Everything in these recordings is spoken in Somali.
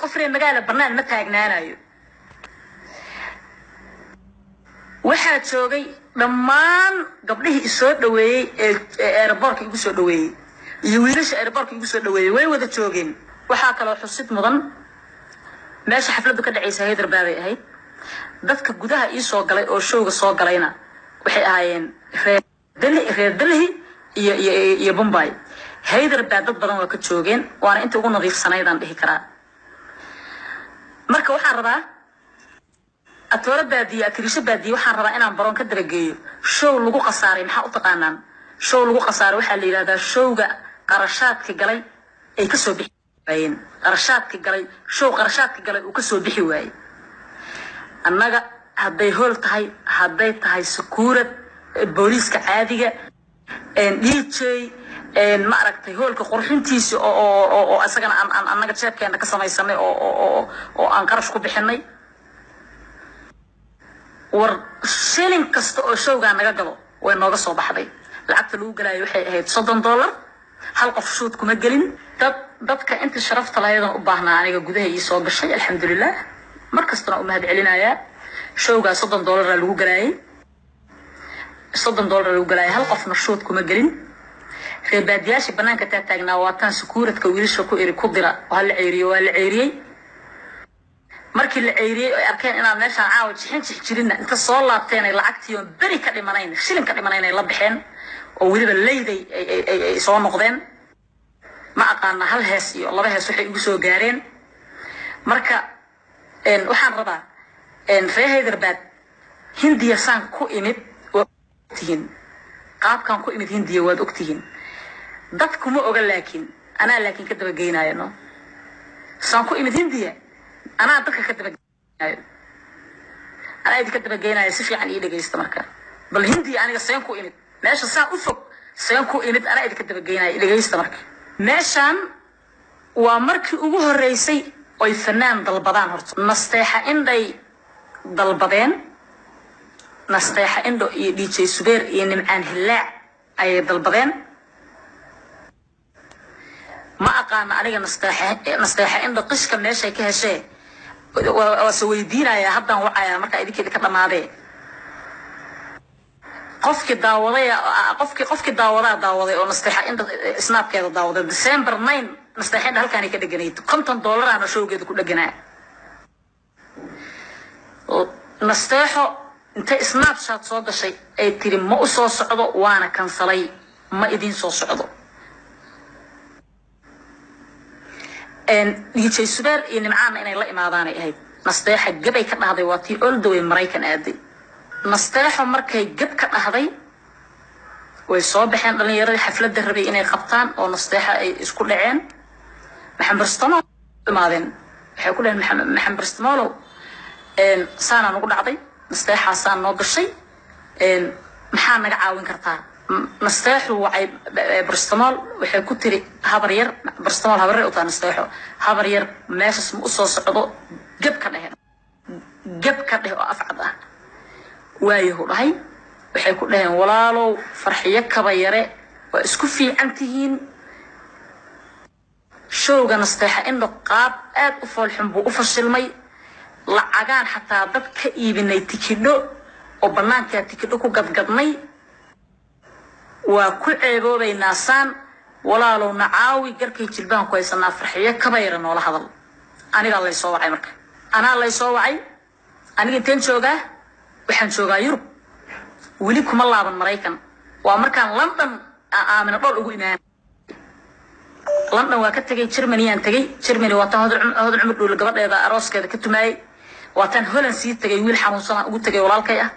Qof reer magaala bannaan ma taagnaanayo. Waxaa joogay dhammaan gabdhihii isoo dhaweeyey ee airportka igu soo dhaweeyey iyo wiilasha airportka igu soo dhaweeyey, way wada joogeen. Waxaa kaloo xusid mudan, meesha xafladdu ka dhacaysa Hyderabad ay ahayd. Dadka gudaha ii soo galay oo showga soo galayna waxay ahaayeen reer Delhi, reer Delhi iyo Bombay. Hyderabad dad badan waa ka joogeen, waana inta ugu nadiifsanaydaan dhihi karaa. Marka waxaan rabaa atooro baadiye, atiriisho baadiye, waxaan rabaa inaan baroon ka dabageeyo. Show lagu khasaaray maxaa u taqaanaan? Show lagu khasaaray waxaa la yidhahdaa showga qarashaadka galay ay kasoo bixi waayeen. Qarashaadka galay, show qarashaadka galay uu kasoo bixi waayey. Annaga hadday hool tahay, hadday tahay sakuurad, booliiska caadiga, DJ, ma aragtay, hoolka qurxintiisa oo isagana aan annaga jeebkeena ka samaysanay oo aan qarash ku bixinay, war shilin kasta oo showgaa naga galo way nooga soo baxday. Lacagta lagu galaayo waxay ahayd $30. Hal qof shuud kuma gelin. Dadka inta sharafta lahaydaan u baahnaa aniga gudaha ii soo gashay, alxamdulilah. Mar kastana u mahad celinayaa. Showgaa $30 lagu galaayay, $30 lagu galaayay. Hal qofna shuud kuma gelin. Reer baadiyaashii banaanka taa taagnaa waataan sakuuradka wiilasha ku iri ku dira waa la ceeriyo, waa la ceeriyey. Markii la ceyriyey ay arkeen inaan meeshaan caawa jixin jix jirinna, inta soo laabteen ay lacagtii oon beri ka dhimanayn, shilin ka dhimanayn ay la baxeen, oo weliba leyday ay soo noqdeen. Ma aqaana hal hees iyo laba hees waxay igu soo gaareen. Marka waxaan rabaa reer Hyderabad, Hindiya saan ku imid waa ogtihiin, qaabkaan ku imid Hindiya waad ogtihiin. Dadku ma oga, laakiin anaa laakiin ka dabageynaayo. No, saan ku imid Hindiya anaa dadka ka dabageynayo, anaa idinka dabageynayo. Si fiican ii dhegaysta. Marka bal Hindiya aniga seen ku imid, meesha saa u fog seen ku imid, anaa idinka dabageynayo. Dhegaysta. Marka meeshaan waa markii ugu horreysay oy fanaan dalbadaan. Horta Nasteexa Indhay dalbadeen, Nasteexa Indho iyo DJ Subeer iyo Nimcaan Hillaac ayay dalbadeen. Ma aqaana aniga Nasteexa Indho qishka meeshay ka heshee, waa se weydiinayaa. Haddaan wacayaa markaa idinka idinka dhamaadee. Qofkii daawaday, qofkii daawadaa daawaday oo Nasteexa Indho snapkeeda daawaday, December 9 Nasteexa Indho halkaanay ka dheganayd. $50aana showgeeda ku dheganaa. Nasteexo intay Snapchat soo gashay ay tiri ma u soo socdo, waana kansalay, ma idiin soo socdo. DJ Subeer iyo Nimcaanna inay la imaadaanay ahayd. Nasteexa gabay ka dhahday, waa tii oldaway Maraykan aaday. Nasteexo markay gab ka dhahday way soo baxeen dhalinyaradii xafladda rabay inay qabtaan oo Nasteexa ay isku dhaceen. Maxamed Barstamo imaadeen, waxay ku dhaheen Maxamed Barstamolow, saanaa nagu dhacday, Nasteexaasaa noo gashay, maxaa naga caawin kartaa? Nasteexu wacay Barstamool, waxay ku tiri habar yar, Barstamool habar yar u tahay Nasteexo, habar yar meeshas ma u soo socdo, gab ka dheh, gab ka dheh oo afcad ah. Waayahu dhahay. Waxay ku dhaheen walaalow Farxiyo Kaba Yare waa isku fiican tihiin, showga Nasteexa Indho qaab aad u foolxun buu u fashilmay, lacagaan xataa dad ka iibinay tikidho oo bannaankaa tikidho ku gadgadnay, waa ku ceeboobaynaa saan, walaalow nacaawi, garkay jilbahan ku haysanaa, Farxiyo Kabayra noola hadal. Anigaa laysoo wacay. Marka anaa laysoo wacay. Aniga inteen joogaa? Waxaan joogaa Yurub, weli kuma laaban Maraykan. Waa markaan London Aamina Dhool ugu imaan. London waa ka tegay, Germany aan tegay. Germany waa taan Hodan Cumar Dhuule gabadheeda arooskeeda ka tumaayey. Waa taan Holland sii tegay, wiil xanuunsanaan ugu tegay walaalkay ah.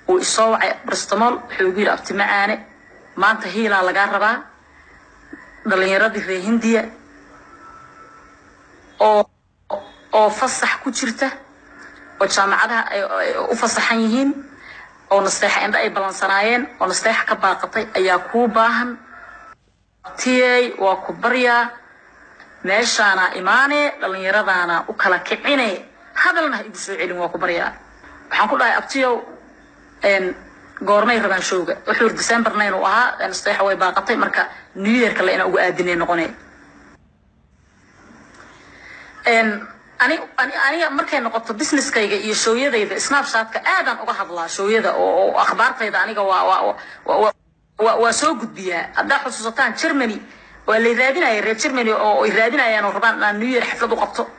Uu isoo wacay Bristol, wuxuu igu yidhi abti macaane, maanta hiilaa lagaa rabaa, dhalinyaradii reer Hindiya oo fasax ku jirta oo jaamacadaha ay u fasaxan yihiin oo Nasteexa Indho ay ballansanaayeen oo Nasteexa ka baaqatay ayaa kuu baahan. Tiyey, waa ku baryaa, meeshaana imaane, dhallinyaradaana u kala kicine, hadalna ha igu soo celin, waa ku baryaa. Waxaan ku dhahay abtiyow, goormay rabaan showga? Wuxuu yiri December 9 uu ahaa, Nasteexa way baaqatay, marka New Yearka le inaan ugu aadinay noqonay. Aniga markay noqoto businesskayga iyo showyadayda, Snapchatka aadaan uga hadlaa showyada oo akhbaartayda aniga waa soo gudbiyaa. Haddaa xusuusataan, Germany waa lay raadinaya, reer Germany oo ay raadinayaan oo rabaan inaan New Year xaflad u qabto.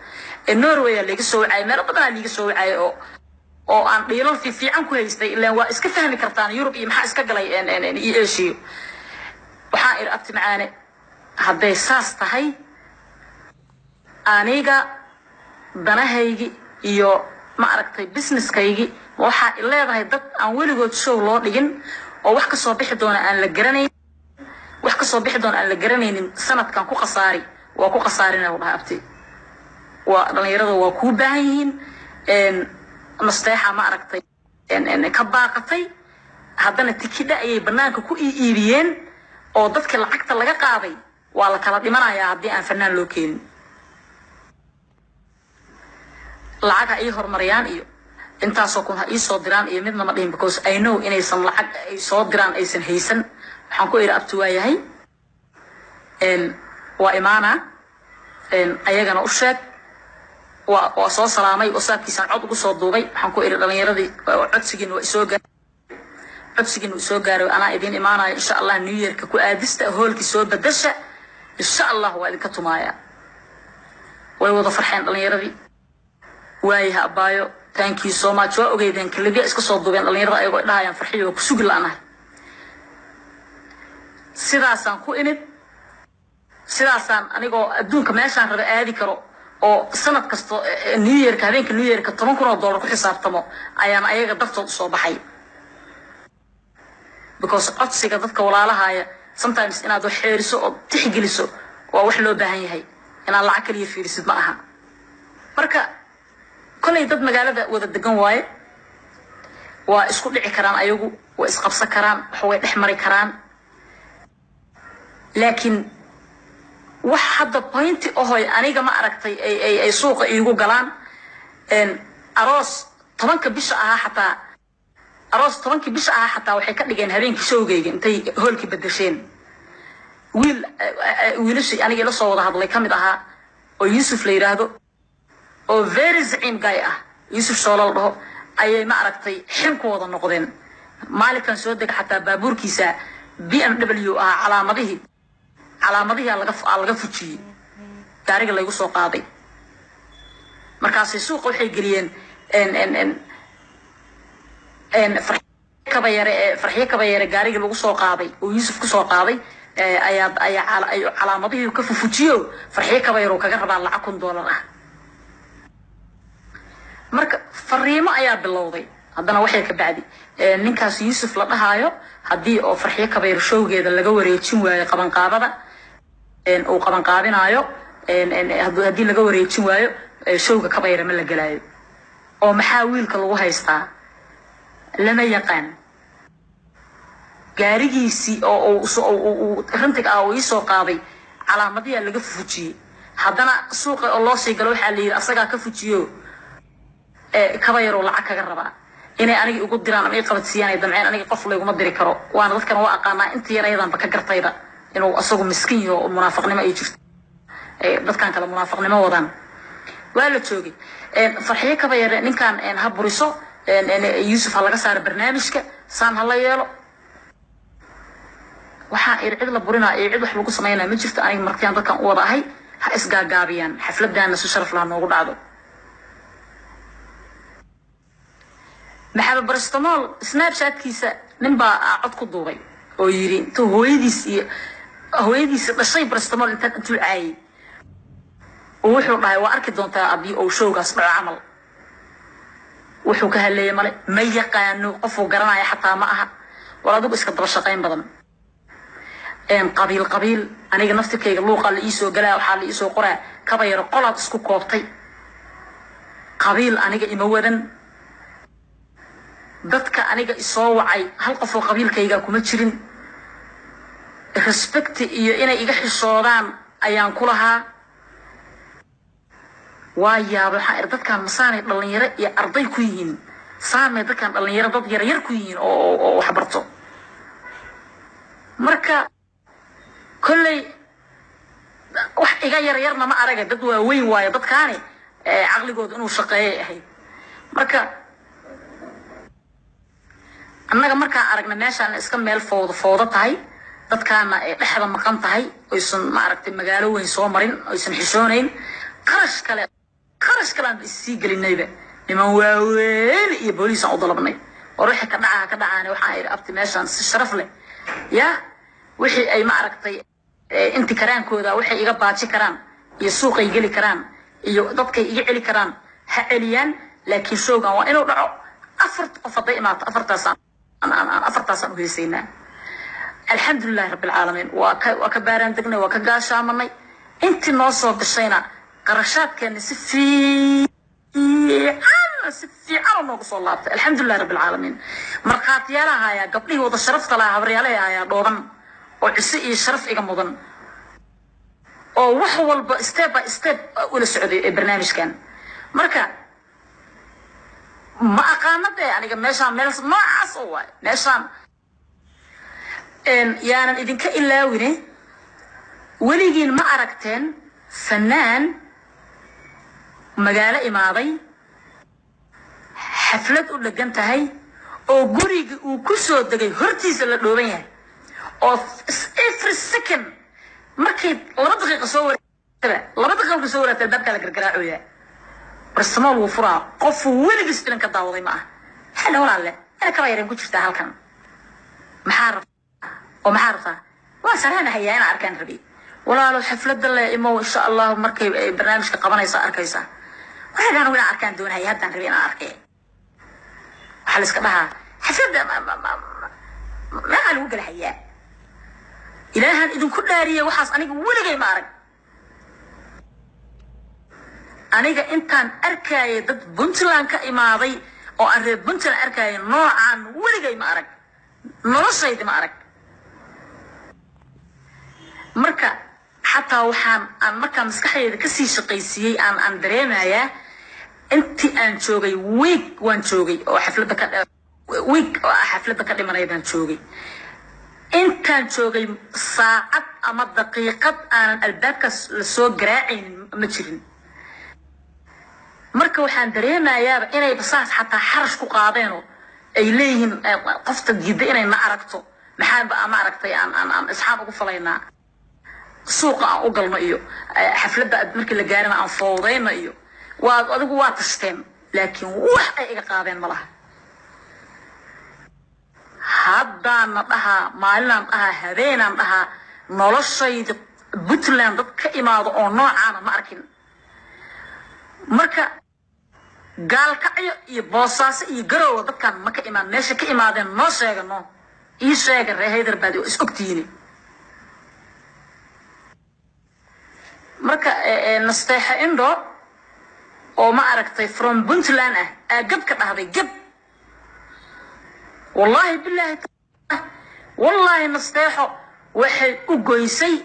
Norway aa layga soo wacayay, meelo badanaa liiga soo wacayay oo aan dhiilal fiican ku haystay. Ilaan waa iska fahmi kartaan Yurub iyo maxaa iska galay iyo Asia. Waxaan iri, abti macaane, hadday saas tahay, aniga danahaygi iyo, ma aragtay, businesskaygi waxaa i leedahay dad aan weligood show loo dhigin oo wax kasoo bixi doona aan la garanayn, wax kasoo bixi doona aan la garanaynin, sanadkan ku khasaari, waa ku khasaarina. U dhahay, abti, waa dhalinyarada waa kuu baahan yihiin. Nasteexa, ma aragtay, ka baaqatay. Haddana tikidha ayay banaanka ku iibiyeen oo dadka lacagta laga qaaday waa la kala dhimanayaa haddii aan fanaan loo keenin. Lacag ha ii horumariyaan iyo intaasoo kun ha ii soo diraan iyo midna ma dhihin, because I know inaysan lacag ay soo diraan aysan haysan. Waxaan ku idhi, abti, waa yahay, waa imaanaa, ayagana u sheeg. Waa soo salaamay, WhatsAppkiisaan cod ugu soo duubay. Waxaan ku idhi, dhalinyaradii, codsigiina waa isoo gaaray, codsigiina uu soo gaaray, anaa idiin imaanayo insha Allah. New Yearka ku aadista, hoolkii soo bedasha, insha Allah waa idinka tumaaya. Way wada farxeen dhalinyaradii. Waayaha abaayo, thank you so much. Waa ogeydeen kalibya iska soo duubeen dhalinyarada ayagoo dhahayaan, farxiyo, waa ku sugi la'nahay. Sidaasaan ku imid, sidaasaan anigoo adduunka meeshaan raba aadi karo oo sanad kasto New Yearka, habeenka New Yearka, $10,000 ku xisaabtamo ayaan ayaga dartood usoo baxay, because codsiga dadka walaalahaya sometimes inaad wax xeeriso oo tixgeliso waa wax loo baahan yahay, inaad lacag kaliya fiirisid ma aha. Marka kollay dad magaalada wada degan waaye, waa isku dhici karaan, ayagu waa isqabsan karaan, wax way dhex mari karaan, laakiin wax hadda pointi ahoy aniga, ma aragtay, ay suuqa iigu galaan. Aroos 10-ka bisha ahaa xataa, aroos 10-kii bisha ahaa xataa waxay ka dhigeen habeenkii showgayga intay hoolkii bedesheen. Wiil wiilashii aniga ila soo wada hadlay ka mid ahaa oo Yuusuf la yidhaahdo oo very zaciim guy ah, Yuusuf Shoolo la dhaho, ayay, ma aragtay, xin ku wada noqdeen. Maalinkan soo dega xataa baabuurkiisa BMW ahaa, calaamadihii aa laga fujiyey gaariga laygu soo qaaday. Markaasay suuqa waxay geliyeen Farxiyo Kabayare ee Farxiyo Kabayare gaarigii lagu soo qaaday oo Yuusuf kusoo qaaday ayaa calaamadihii ka fufujiyo, Farxiyo Kabayare uu kaga rabaa lacag $1,000 ah. Marka fariimo ayaa bilowday haddana waxay ka bacdi ninkaas Yuusuf la dhahaayo, haddii oo Farxiyo Kabayre showgeeda laga wareejin waayo qabanqaabada uu qabanqaabinaayo, haddii laga wareejin waayo, showga Kabayre ma la gelaayo. Oo maxaa wiilka lagu haystaa lama yaqaan. Gaarigiisii oo uu rantiga ah uu iisoo qaaday calaamadiyaa laga fujiyey. Haddana suuqa oo loo sii galo waxaa la yidhi asagaa ka fujiyo, Kabayaroo lacag kaga rabaa. Inay aniga igu diraan ama i qabadsiiyaan ay damceen. Aniga qof layguma diri karo, waana dadkana waa aqaanaa. Inta yar ayadanba ka gartayba inuu asagu miskiin yaho oo munaafaqnimo ay jirto, dadkan kale munaafaqnimo wadaan. Waa la joogay. Farxiyo Kabayare ninkan ha buriso, Yuusuf ha laga saaro barnaamijka, saan ha la yeelo. Waxaa iri, cid la burinaa iyo cid wax lagu samaynaya ma jirto. Aniga martiyaan dadkan u wada ahay, ha isgaagaabiyaan, xafladdaana si sharaf laha noogu dhacdo. Maxamed Barastamol Snapchatkiisa nin baa cod ku duubay oo yiri intuu hooyadiis iyo hooyadiisa dhashay Barastamol inta intuu caayay oo wuxuu dhahay, waa arki doontaa haddii uu showgaas dhaco camal. Wuxuu ka hadleeyay male, ma yaqaano, qofuu garanaya xataa ma aha. War adigu iska daba shaqayn badan, qabiil qabiil. Aniga naftirkayga luuqaa la iisoo galaa, waxaa la iisoo qoraa, Kabayaro qolaad isku koobtay. Qabiil aniga ima wadan. Dadka aniga isoo wacay hal qof oo qabiilkayga kuma jirin. Respect iyo inay iga xishoodaan ayaan ku lahaa. Waa yaabay. Waxaan iri, dadkan masaanay dhalinyaro iyo arday ku yihiin? Saamay dadkan dhalinyaro dad yar yar ku yihiin oo wax barto? Marka kolley Wax iga yar yarna ma araga, dad waaweyn waayo dadkaani, caqligooda inuu shaqeeyay ahayd. Marka annaga markaan aragna meeshaan iska meel fowdo fowdo tahay, dadkaana ay dhexda maqan tahay, oysan maaragtay magaalo weyn soo marin, oysan xishoonayn, qarash kale aan issii gelinayba. Niman waaweyn iyo booliis aan u dalabnay. War wixii ka dhaca ha ka dhacaane. Waxaan idhi, abti, meeshaan si sharaf leh ya wixii ay maaragtay inti karaankooda waxay iga baaji karaan iyo suuqay geli karaan iyo dadkay iga celi karaan ha celiyaan, laakiin showgan waa inuu dhaco. Afar qof hadday imaato, afartaasaan u heesaynaa. Alxamdulilahi rabbi alcaalamiin, waa ka baaraan degnay, waa ka gaashaamanay. Intii noo soo gashayna qarashaadkeena si fiican oo noogu soo laabtay. Alxamdulilahi rabbi alcaalamiin. Markhaatiyaalaha hayaa, gabdhihii wada sharafta lahaa, habaryaalahay hayaa dhooban oo cise iyo sharaf iga mudan oo wax walba step by step ula socday ee barnaamijkan. Marka ma aqaano dee aniga meeshaan meel noocaas oo waay meeshaan. Yaanan idinka ilaawine, weligiin ma aragteen fanaan magaalo imaaday, xaflad u dhegan tahay, oo guriga uu ku soo degay hortiisa la dhooban yahay, oo every second markay 2 daqiiqa soo wareegtaba, 2 daqiiqa markay soo wareegta, albaabkaa la gargaraacoyaa? Barsamool wuu furaa. Qofu weligiis filan ka daawaday ma aha. Xalla walaalle, ina kaba yareen ku jirtaa halkan. Maxaa rabtaa oo maxaa rabtaa? Waan saranahayaa inaan arkaan rabi. Walaalo, xafladda le imow insha Allahu, markay ay barnaamijka qabanaysa arkaysaa. Waxaan anigu inaan arkaan doonaya, haddaan rabi inaan arkay. Waxaa la iska dhahaa xafladda meeqaa lagu gala hayaa? Ilaahan idinku dhaariyey, waxaas aniga weligay ma arag. Aniga intaan arkayay dad Puntland ka imaaday oo aan reer Puntland arkayay, noocaan weligay ma arag, noloshaydi ma arag. Marka xataa waxaan aan markaa maskaxdayda kasii shaqaysiiyey aan dareemayaa intii aan joogay week waan joogay oo xafladda ka week oo xafladda ka dhimanaydaan joogay. Intaan joogay saacad ama daqiiqad aanan albaabkaas lasoo garaacaynin ma jirin. Marka waxaan dareemayaaba inay saas xataa xarash ku qaadeenoo ay leeyihiin qofta diidda inay na aragto, maxaa ma aragtay aan isxaan ugu falaynaa, suuqa aan u galno iyo xafladda markii la gaarana aan fowdayno iyo waa adigu waa tashteen, laakiin wax ay iga qaadeen ma laha. Haddaana dhahaa, maalinaan dhahaa, habeenaan dhahaa, noloshayda Puntland dad ka imaado oo noocaana ma arkin. Marka Gaalkacyo iyo Boosaaso iyo Garoowa dadkaan ma ka imaan. Meesha ka imaadeen noo sheega, no ii sheega. Reer Haydarbaad oo is ogtihiin. Marka Nasteexa Indho oo ma aragtay from Puntland ah aa gab ka dhahday gab. Wallaahi bilaahi wallaahi, Nasteexo waxay u goysay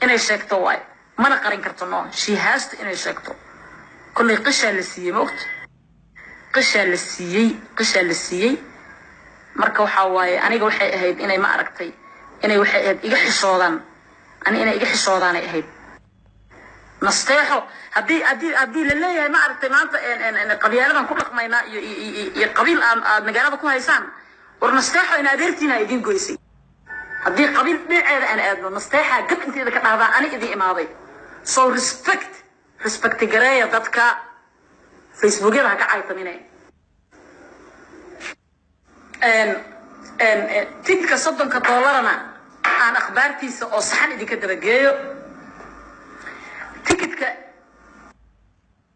inay sheegto waay, mana qarin karto. No, she has to inay sheegto. Kollay qishaa la siiyey, ma ogta? Qishaa la siiyey, qishaa la siiyey. Marka waxaa waaye, aniga waxay ahayd inay ma aragtay inay waxay ahayd iga xishoodaan, ani inay iga xishoodaanay ahayd. Nasteexo haddii la leeyahay ma aragtay maanta qabyaaladan ku dhaqmaynaa iyo qabiil aad magaalada ku haysaan, war Nasteexo in adeertiina idiin goysay. Haddii qabiil dhinaceeda aan aadno, Nasteexaa gab inteeda ka dhahdaa ani idin imaaday. So respect gareeya dadka Facebookyada ha ka caytamine. Ticketka $30-na aan akhbaartiisa oo saxan idinka dabageeyo. Ticketka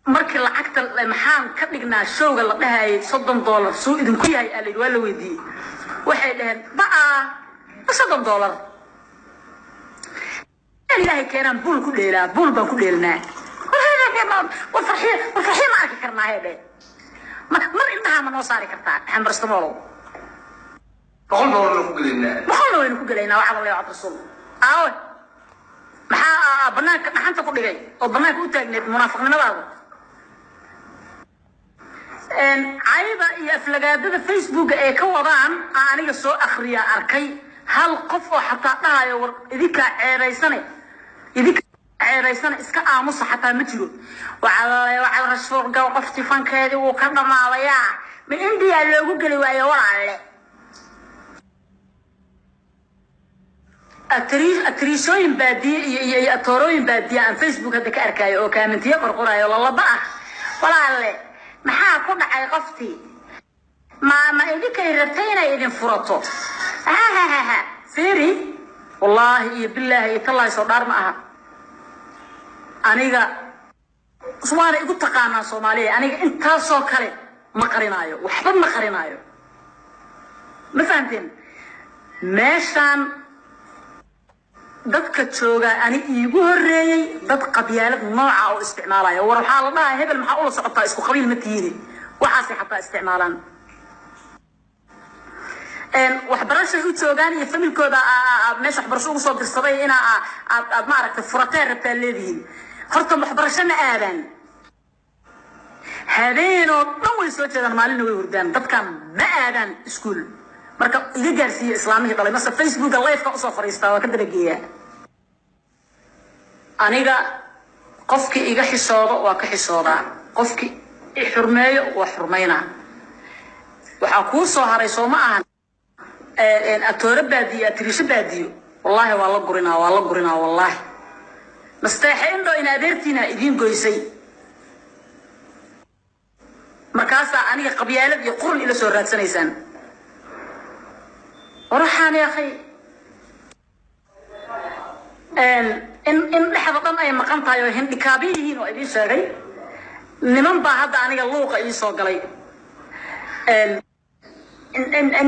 markii lacagta maxaan ka dhignaa showga la dhahayay $30 suu idinku yahay aa layidhi, waa la weydiiyey. Waxay dhaheen baa $30 Ilaahay keenaan buul ku dheelaa, buul baan ku dheelnaa. War Farxiyo, war Farxiyo, ma arki karnaa hee mar indhahaa ma noo saari kartaa, Maxamed Barastamolow? $100 ku gelaynaa. 100-na waynu ku gelaynaa. Waxaa la leeyahay rasuul aawe, maxaa banaanka dhaxanta ku dhigay oo banaanka u taagneed munaafiqnimadaadu? Cayda iyo aflagaadada Facebooka ee ka wadaan aan aniga soo akhriya arkay hal qof oo xataa dhahayo war idinkaa ceebaysane, idinkaa. Ceebaysana iska aamusa, xataa ma jiro. Waxaa rasuulka qoftii fankeedii wuu ka dhamaadayaa, ma Indiya loogu geli waayo? Walaalle, atriishooyin baadiye iyo atoorooyin baadiye aan Facebook hadda ka arkaayo oo kaamentiye qorqorayo lalaba ah. Walaalle, maxaa ku dhacay qoftii? Ma idinkay rabtay inay idin furato? Hahahaha, fiiri, wallaahi iyo bilaahi iyo tallaahi, soo dhaar ma aha. Aniga waana igu taqaanaa Soomaaliya, aniga intaasoo kale ma qarinaayo, waxba ma qarinaayo. Ma fahamteen? Meeshaan dadka joogaa ani iigu horreeyey dad qabyaalad nooca oo isticmaalaya. War waxaa la dhahaa, hebel maxaa ula socotaa? Isku qabiil ma tihiine. Waxaasay xataa isticmaalaan. Waxbarashay u joogaan iyo familkooda meesha waxbarasho ugu soo dirsaday inaa aad maaragtay furateen rabtaa leedihiin. Horta waxbarasho ma aadaan, habeenoo dhan way soo jeedaan, maalinna way hurdaan. Dadkan ma aadaan iskuul. Marka iga gaarsiiya islaamihii dhalay mase Facebooka liveka usoo fadhiistaa, waa ka dabageeyaa. Aniga qofkii iga xishoodo waa ka xishoodaa, qofkii i xurmeeyo waa xurmaynaa. Waxaa kuu soo haray, soo ma ahan atooro baadiyo, atiriisho baadiyo? Wallaahi waa la gurinaa, waa la gurinaa. Wallaahi nasteexe indho in adeertiina idiin goysay. Markaasaa aniga qabyaalad iyo qurun ila soo raadsanaysaan. Waraxaan akhay in dhexda dhan ay maqan tahay oo hindhikaabyo yihiin oo idiin sheegay. Niman baa hadda aniga luuqa ii soo galay.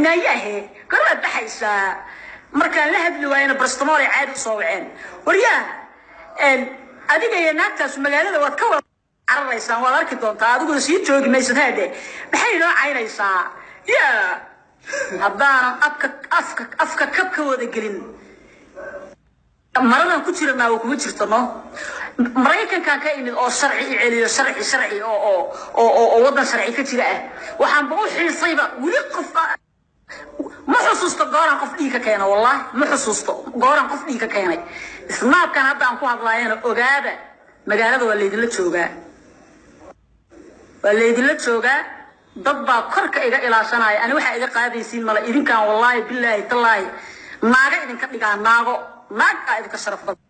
Naayahe, goraad baxaysaa? Markaan la hadli waayena barstomool ay caadi usoo waceen. Waryaa, adiga iyo naagtaas magaalada waad ka wada cararaysaan, waad arki doontaa, adiguna sii joogi maysad. Haade, maxay inoo caynaysaa? Ya haddaanan afka afka kab ka wada gelin maradan ku jira naawo kuma jirto. No, Maraykankan ka imid oo sharci i celiyo, sharci oo waddan sharci ka jira ah. Waxaanba u xiisayba weli qof ma xusuusto gooraan qof dhiig ka keena. Wallahi ma xusuusto gooraan qof dhiig ka keenay. Snaabkan hadda aan ku hadlaayana ogaada, magaalada waa laydinla joogaa, waa laydinla joogaa. Dad baa korka iga ilaashanaya. Ani waxaa iga qaadaysiin male idinkaan. Wallaahi bilaahi tallaahi, naaga idinka dhigaa, naago naag aa idinka sharaf badan.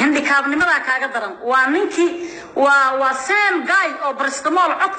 Hindhikaabnimadaa kaaga daran. Waa ninkii, waa same guy oo baristamaol cod.